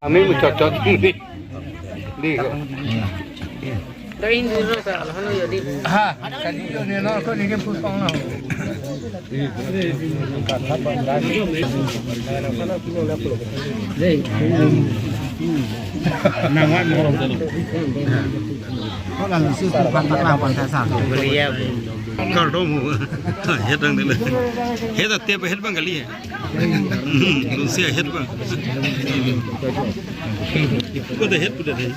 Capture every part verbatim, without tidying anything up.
Kami muchot-chot di. Di ko. Dari dulu sa, hanu yo di. Ha, kali yo ni no ko ni ke puspang na. Nangwan mo. Ko lalu si puspang tak lawan saya sa. Beliau. Kardom. Het dang dele. Het ate het bang kali ya. Lucia het bang. Ko de het pude de.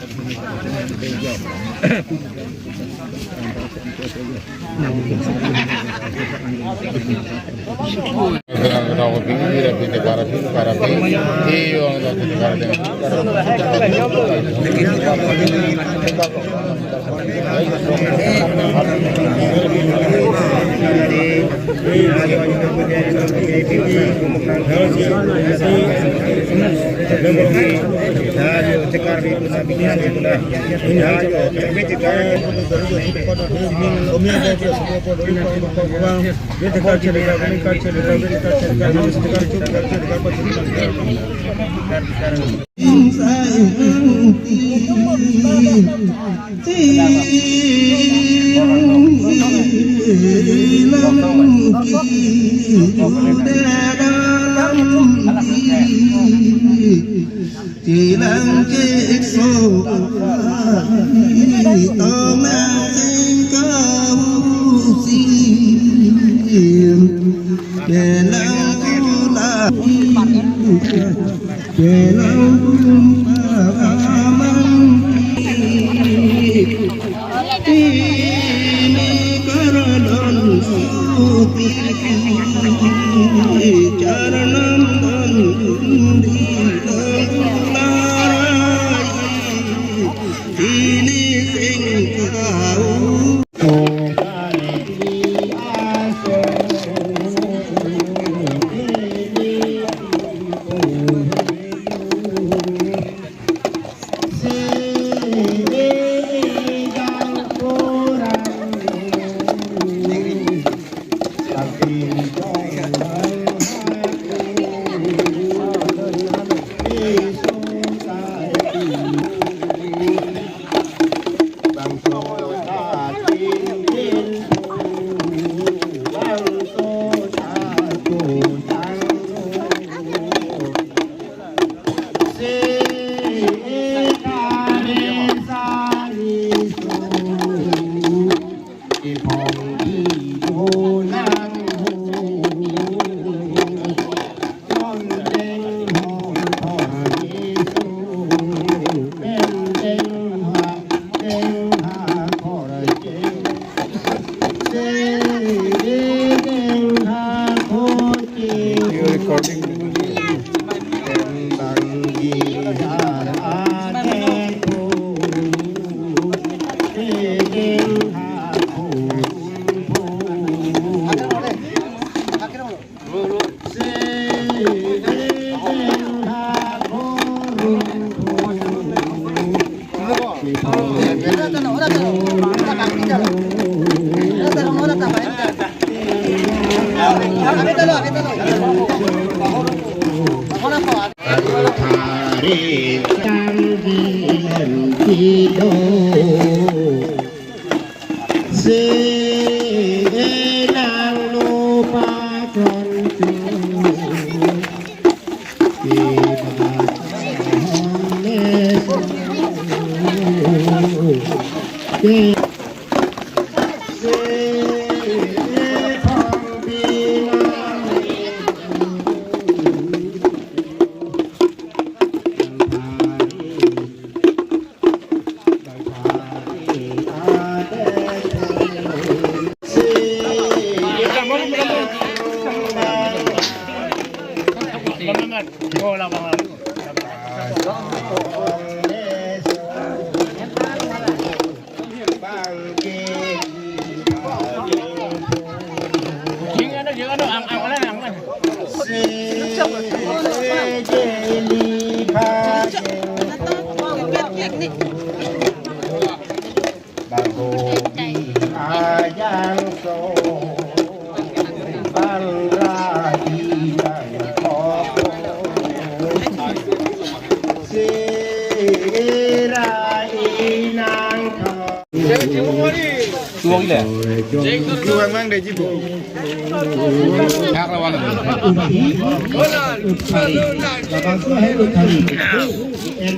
Chilang chikso tong nang sing kau sim. Kelang kula kelang kumpa amang. Ini kardan suti kardan di kularai. Ini sing kau.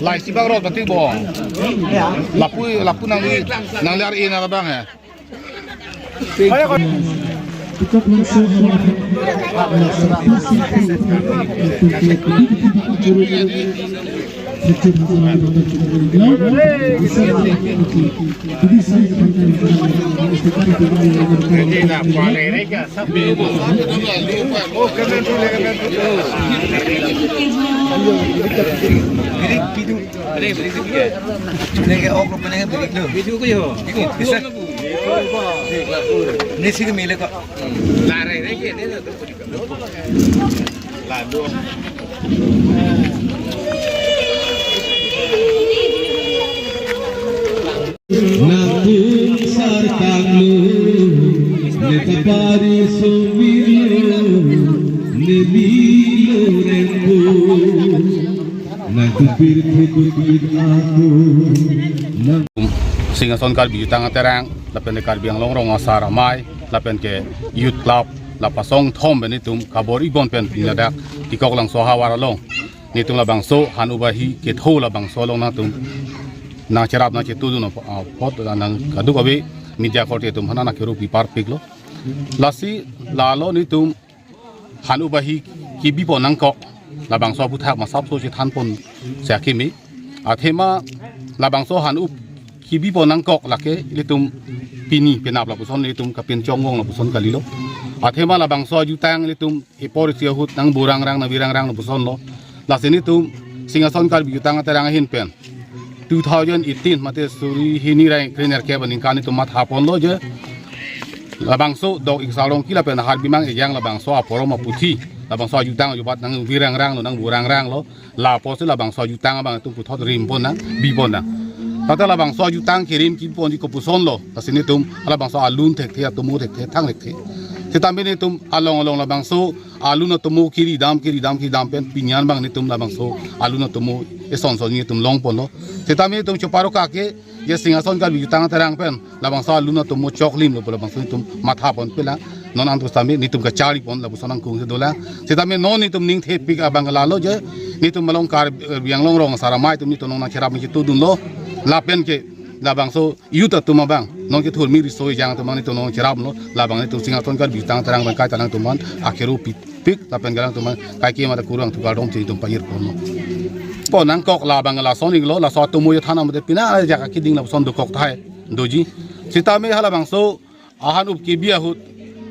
Lai si bang rot batik bo. Lapu lapu nang nang lar ina labang he. Nangtum sarkanglo, ne kapari sumilo, ne milo rengpo. Nangtum pirthe kutin aku. Nang Singhason Karbi Jutang Aterang, lapen ke Karbi Anglong Rong Asar Amei, lapen ke Youth Club, la pasong thom pen itum kabor-i bon pen pini ladak Tikok Langso ahavar along. Netum labangso han-up ahi ketho labangso along nangtum nangcherap nangchetudun ap-, apot nang kaduk ave media korte atum aphan nang kero pi parpiklo. Lasi lalo netum han-up ahi kebipon nangkok labangso aphuthak masapso chethanpon si akimi. Athema labangso han-up kebipon nangkok lake ilitum pini penap lapuson ilitum kapinchong vong lapuson kalilo. Athema labangso ajutang ilitum ipor isi ahut nangburangrang nangvirangrang lapusonlo. Lasi netum Singhason Karbi Jutang Aterang ahin pen two thousand eighteen mate suri hini ra krenerkep aningkan netum mathaponlo je labangso Dok Iksarlongki lapen Harbimang Ejang labangso aporom aputhi, labangso ajutang ajubat nangvirangranglo nangburangranglo. Lapusi labangso ajutang abang itum puthot rimpon nang bipon nang. Tata labangso ajutang kerim kebiponji kopusonlo. Lasi netum labangso alun thekthe, atomo thekthe, thang thekthe. Setame netum along along labangso alun atomo kiri dam kiri dam kiri dam pen pini an abang netum labangso alun atomo eson son netum longponlo. Setame netum choparo kake je Singhason Karbi Jutang Aterang pen labangso alun atomo choklimlo pu labangso netum mathapon pela. Non antu setame netum kacharlipon lapuson nangkung si dolang. Setame non netum ning thepik abang lalo je netum along Karbi Anglong Rong Asar Amei atum netum nangcherap nangchetudunlo. Lapen ke labangso youth atum abang, non kethurmi riso ejang atum abang netum nangcheraplo. Labang netum Singhason Karbi Jutang Aterang abang kaita nangtum aphan akero pipik lapen ke alangtum aphan kaike mata kurang tukar dom si netum pajirponlo. Pon nangkok labang lason iklo, laso atomo ya thana mate pina ajak akeding lapuson dokok tahai doji. Setame halabangso ahan-up kebi ahut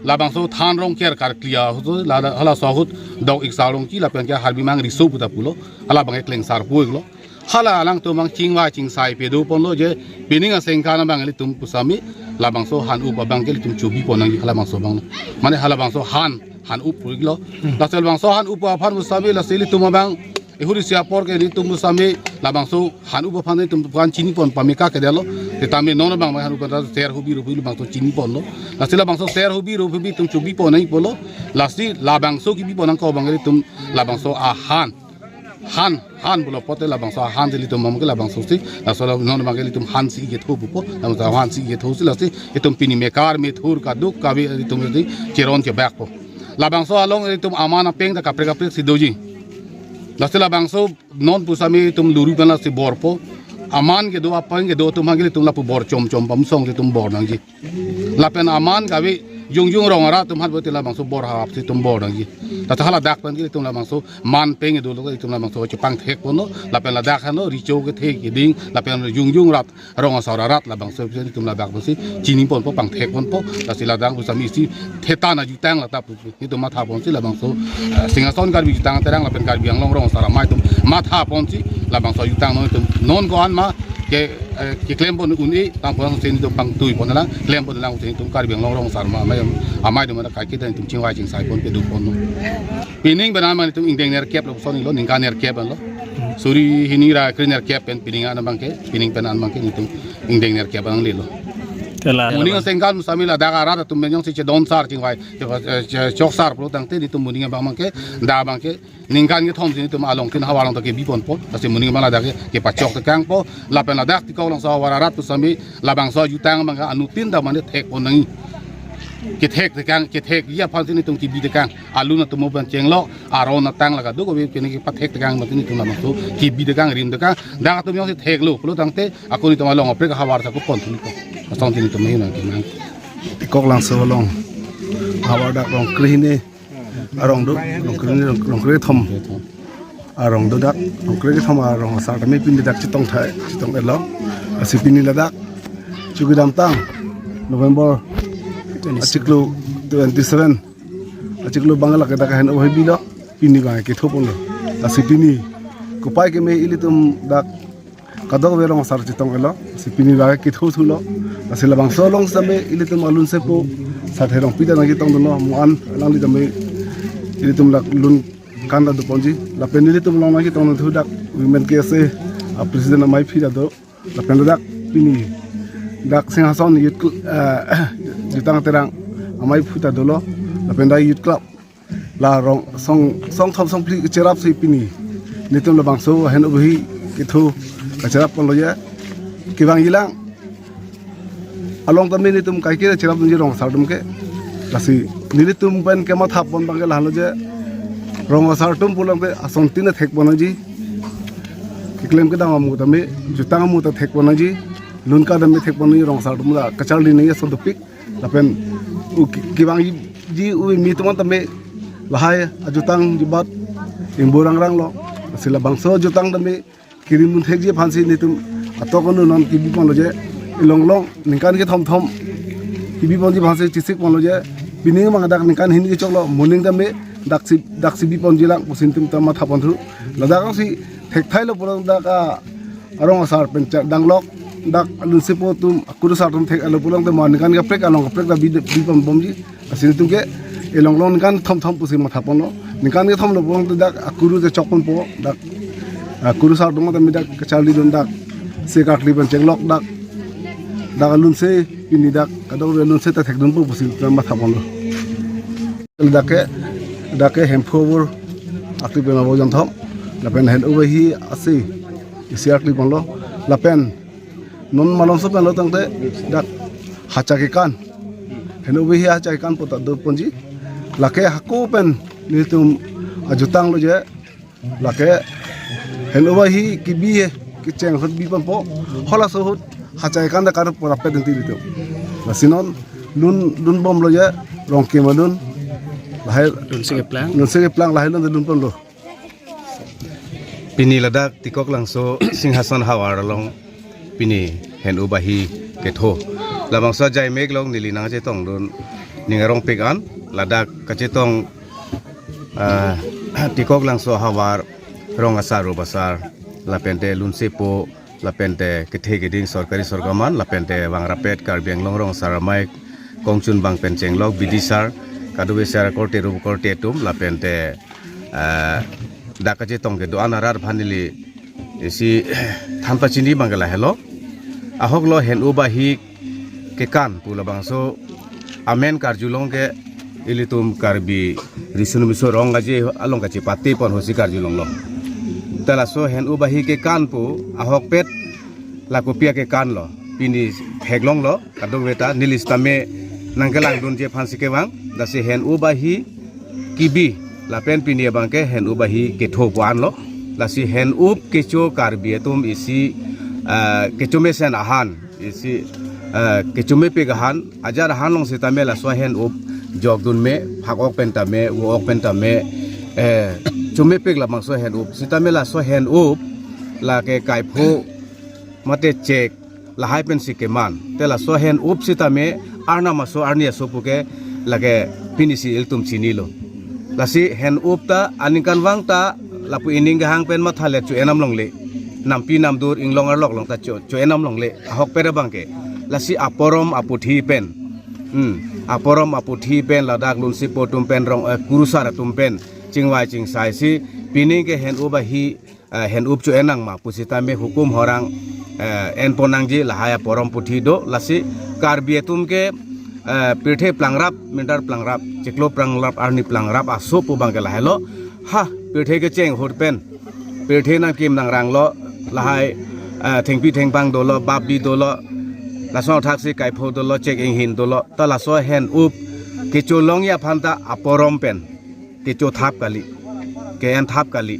labangso than rong ker karkli ahut la, la, halaso ahut Dok Iksarlongki lapen ke Harbimang riso puta pulo. Halabang ke klengsar pu iklo. Hala alangtum abang chingvai chingsai pedoponlo je pining asengkan abang ilitum pusitame labangso han-up abang ke ilitum chobipon nangji halabangso abang. Mane halabangso han, han-up pu iklo. Lasi labangso han-up aphan pusitame lasi ilitum abang Ehuri isi apor ke nelitum sami labangso han-up aphan nelitum aphan chini pon pame ka kedelo. Tame non abang han-up aphan ser hobi robi labangso chini ponlo. Lasi labangso ser hobi robi nelitum chobi pon nangji pulo. Lasi labangso kebi pon nangkok abang nelitum labangso ahan. Han, han pulo pote labangso ahan si nelitum abang ke labangso si. Laso la non abang ke nelitum han si ketho pupo. Labangso han si ketho si lasi nelitum pini mekar methur kaduk kave nelitum si cheron chebakpo. Labangso along nelitum aman apeng ta kaprek kaprek si doji. Lasi labangso non pu sami nelitum luri pen lasi borpo. Aman kedo apeng kedo atum aphan ke nelitum lapu bor chom chom pamsong nelitum bor nangji. Lapen aman kave jongjong rong arat atum aphan pulote labangso bor hap si nelitum bor nangji. Tata haladak pen ke nelitum labangso man peng kedo lo ke nelitum labangso chepangthek ponlo. Lapen ladak hano recho kethe keding lapen jongjong rat rong asar arat labangso si nelitum ladak pusi chini ponpo pangthek ponpo. Lasi ladak pu sami isi thetan ajutang lata pu nelitum matha ponsi labangso, eh, Singhason Karbi Jutang Terang lapen Karbi Anglong Rong Asar Amei atum matha ponsi labangso jutang non nelitum non ko-an ma ke, eh, keklem pon un-e tang pon si nelitum pangtui pon lang klem pon lang si nelitum Karbi Anglong Rong Asar Amei, amei atum ta kaiketa nelitum chingvai chingsai pon kedo ponlo. Pining pen an ma nelitum ingdeng nerkep lo son lo ningkan nerkep lo. Suri hini ra kre nerkep pen pining an abang ke, pining pen an abang ke nelitum ingdeng nerkep an lelo. Tela. Moning asengkan sami ladak arat atum pen jongsi chedon sar chingvai, che, che, chok sar pulo tangte nelitum moning abang abang ke, dak abang ke, ningkan kethom si nelitum along tin havar along ta kebi ponpo, lasi moning abang ladak ke, kepachok tekangpo, lapen ladak Tikok Langso havar arat pu sami, labangso jutang abang ke anuttin ta mane thek pon nangji. Kethek tekang, kethekji aphan si nelitum kebi tekang. Alun atum pen chenglok, aron atang la kadokave pini kepathek tekang mati nelitum labangso kebi tekang rim tekang. Dak atum jongsi theklo pulo tangte ako nelitum along aprek havar ta ko pon thunpo. Asong si nelitum ahin nangkemang. Tikok Langso along havar dak rong kre hini arong do, rong kre hini, rong, rong kre thom arong do dak, rong kre thom arong asar tame pini dak chetong thai, chetong-etlo. Lasi pini ladak chukidamtang November achiklo twenty seven. Achiklo abang lake dak hen-up ahi bilo, pini abang ketho ponlo. Lasi pini kopai keme ilitum dak kadokave rong asar chetong-etlo. Lasi pini abang ketho thulo. Lasi labangso along sami ilitum alun sepo Sarthe Rongpi ta nangchetongdunlo, mo an alangli tame ilitum lak lun kan ta doponji. Lapen ilitum along nangchetongdun thu dak Women K S A a president amei aphi ta do. Lapen ladak pini dak Singhason Youth Cl-, eh, Jutang Terang amei aphu ta dolo. Lapen dak Youth Club la rong song, song thom song phli kacherap si pini nelitum labangso hen-up ahi ketho kacherap ponlo ya. Kevangji lang along tame nelitum kaike cherapdunji rong asar atum ke. Lasi nelitum pen kematha pon abang ke lahelo je rong asar atum pulang ke asontin thek pon nangji. Keklem kedam amu tame, jutang amu ta thek pon nangji. Lun ka tame thek pon nangji, rong asar atum ta kacharli nangji ason dopik. Lapen u ki-, kevangji u kimi atum tame lahai ajutang jubat ingbo rangrang lo. Lasi labangso jutang tame kirim un thekji aphan si nelitum atok anu non kebi ponlo je, ilong long ningkan kethom thom kebi ponji aphan si chesik ponlo je. Pining abang dak ningkan hini kechoklo, moning tame dak si, dak si bi ponji lang pusi nelitum ta matha pon thu. Ladak si thek thailo pulang dak a, arong asar pen cha danglok, dak alun sepo atum, akuru asar atum thek-etlo pulang te mo ningkan kaprek along kaprek ta bi, bi pon bomji. Lasi nelitum ke ilong long ningkan thom thom pusi matha ponlo. Ningkan kethom lo pulang te dak akuru te chok ponpo, dak akuru asar atum tame dak kacharlidun dak se karkli pen chenglok dak, dak alun se pini dak kadokave alun se ta thekdunpo pusi ta matha ponlo. Dak ke, dak ke Hemphu abur akli pen abo jon thom. Lapen hen-up ahi ase isi akli ponlo. Lapen non malomso pen lo tangte dak hacha kekan, hen-up ahi hacha kekan pu ta doponji. Lake hako pen nelitum ajutang lo je. Lake hen-up ahi kebi he, kecheng ahut bi ponpo. Halaso ahut hacha kekan ta karpo rapet nti nelitum. Lasi non lun, lun bomlo je, rong kima lun. Lahai lun se keplang, lun se keplang lahai lun ta lun ponlo. Pini ladak Tikok Langso Singhason havar along pini hen-up ahi ketho. Labangso ajai mek along neli nangchetongdun ning arongpik an ladak kachetong, ah, Tikok Langso havar rong asar rup asar lapen te lun sepo lapen te kethe keding sorkari sorkar aman lapen te vangrapet Karbi Anglong Rong Asar Amei kongchun abang pen chenglok bidi sar, kadokave sar korte rup korte atum lapen te, eh, dak kachetong kedo-an arat aphan neli isi than pachini abang ke lahelo. Ahok lo hen-up ahi kekan pu labangso amen karjulong ke ilitum Karbi riso-nimso rong aje along kachepate pon hosi karjulonglo. Ta laso hen-up ahi kekan pu ahokpet la kopi akekan lo, pini theklonglo, kadokave ta neli sitame nangkelangdunji aphansi kevang. Lasi hen-up ahi kebi lapen pini abang ke hen-up ahi ketho pu anlo. Lasi hen-up kecho Karbi atum isi, ah, kechomesen ahan, isi, ah, kechomepik ahan, ajat ahan along sitame laso hen-up jokdun me, phak-ok pen tame, vo-ok pen tame, eh, chomepik labangso hen-up. Sitame laso hen-up lake kaipho mate chek lahai pensi keman. Te laso hen-up sitame arnam aso arni aso puke lake pinisi ilitum chinilo. Lasi hen-up ta aningkanvang ta lapu ining kehang pen mathalet cho-en nam longle. Nampi namdur inglong arlok along ta cho, cho-en nam longle. Ahokpet abang ke. Lasi aporom aputhi pen. Hmm. Aporom aputhi pen ladak lunsi po atum pen rong, eh, kurusar atum pen chingvai chingsai si pining ke hen-up ahi, eh, hen-up cho-en nangma pusitame hukum horang, eh, enpon nangji lahai aporom puthi do. Lasi Karbi atum ke, eh, pirthe plangrap, mintar plangrap, chiklo plangrap, arni plangrap aso pu abang ke lahelo. Ha, pirthe kecheng ahut pen pirthe nangkim nangranglo, lahai, eh, thengpi thengphang dolo, bap bi dolo, lason thaksi kaipho dolo, chek inghin dolo. Ta laso hen-up kecholongji aphan ta aporom pen kechothap kali, ke-enthap kali.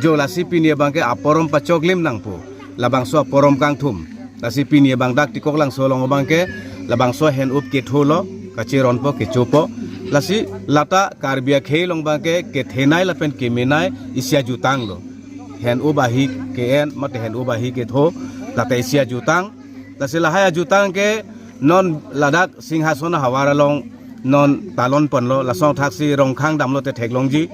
Jo lasi pini abang ke aporom pachoklim nangpo. Labangso aporom kangthum. Lasi pini abang dak Tikoklangso along abang ke labangso hen-up ketholo, kacheronpo, kechopo. Lasi lata Karbi akhei along abang ke kethenei lapen kemenei isi ajutang lo. Hen-up ahi ke-en mate hen-up ahi ketho, lata isi ajutang. Lasi lahai ajutang ke non ladak Singhason ahavar along non talon ponlo, lason thaksi Rongkhang damlo te theklongji,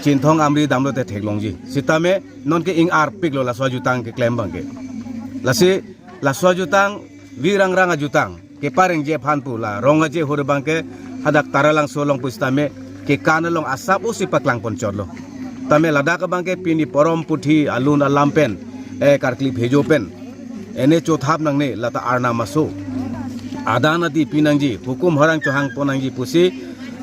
Chinthong Amri damlo te theklongji. Sitame non ke ing-arpiklo laso ajutang keklem abang ke. Lasi laso ajutang, virang rang ajutang keparengji aphan pu la rong aje ahut abang ke hadak Taralangso along pusitame kekan along asap osi paklang ponchotlo. Tame ladak abang ke pini porom puthi alun alam pen, eh, karkli phejo pen ene chothap nangne, lata arnam aso adan adi pi nangji, hukum horang chohangpon nangji pusi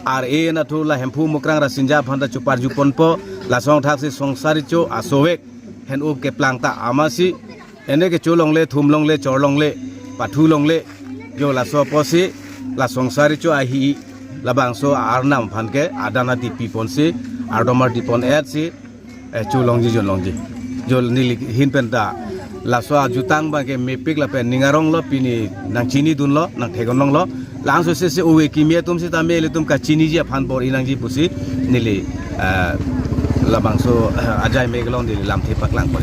ar-e anatthu la Hemphu Mukrang Rasinja aphan ta choparju ponpo. Lason thaksi Songsar Recho asovek hen-up keplang ta amatsi ene kecholongle, thumlongle, chorlongle, pathulongle. Jo laso apotsi la Songsar Recho ahi labangso arnam aphan ke adan adi piponsi, ardom ardi pon-etsi, eh, cholongji, jonlongji. Jo neli ahin pen ta laso ajutang abang ke mepik lapen ning aronglo, pini nangchinidunlo, nangtheklonglo. Labangso sese ove kimi atum sitame ilitum kachiniji aphan bor-i nangji pusi neli, eh, labangso, eh, ajai mek along neli lamthe paklang pon.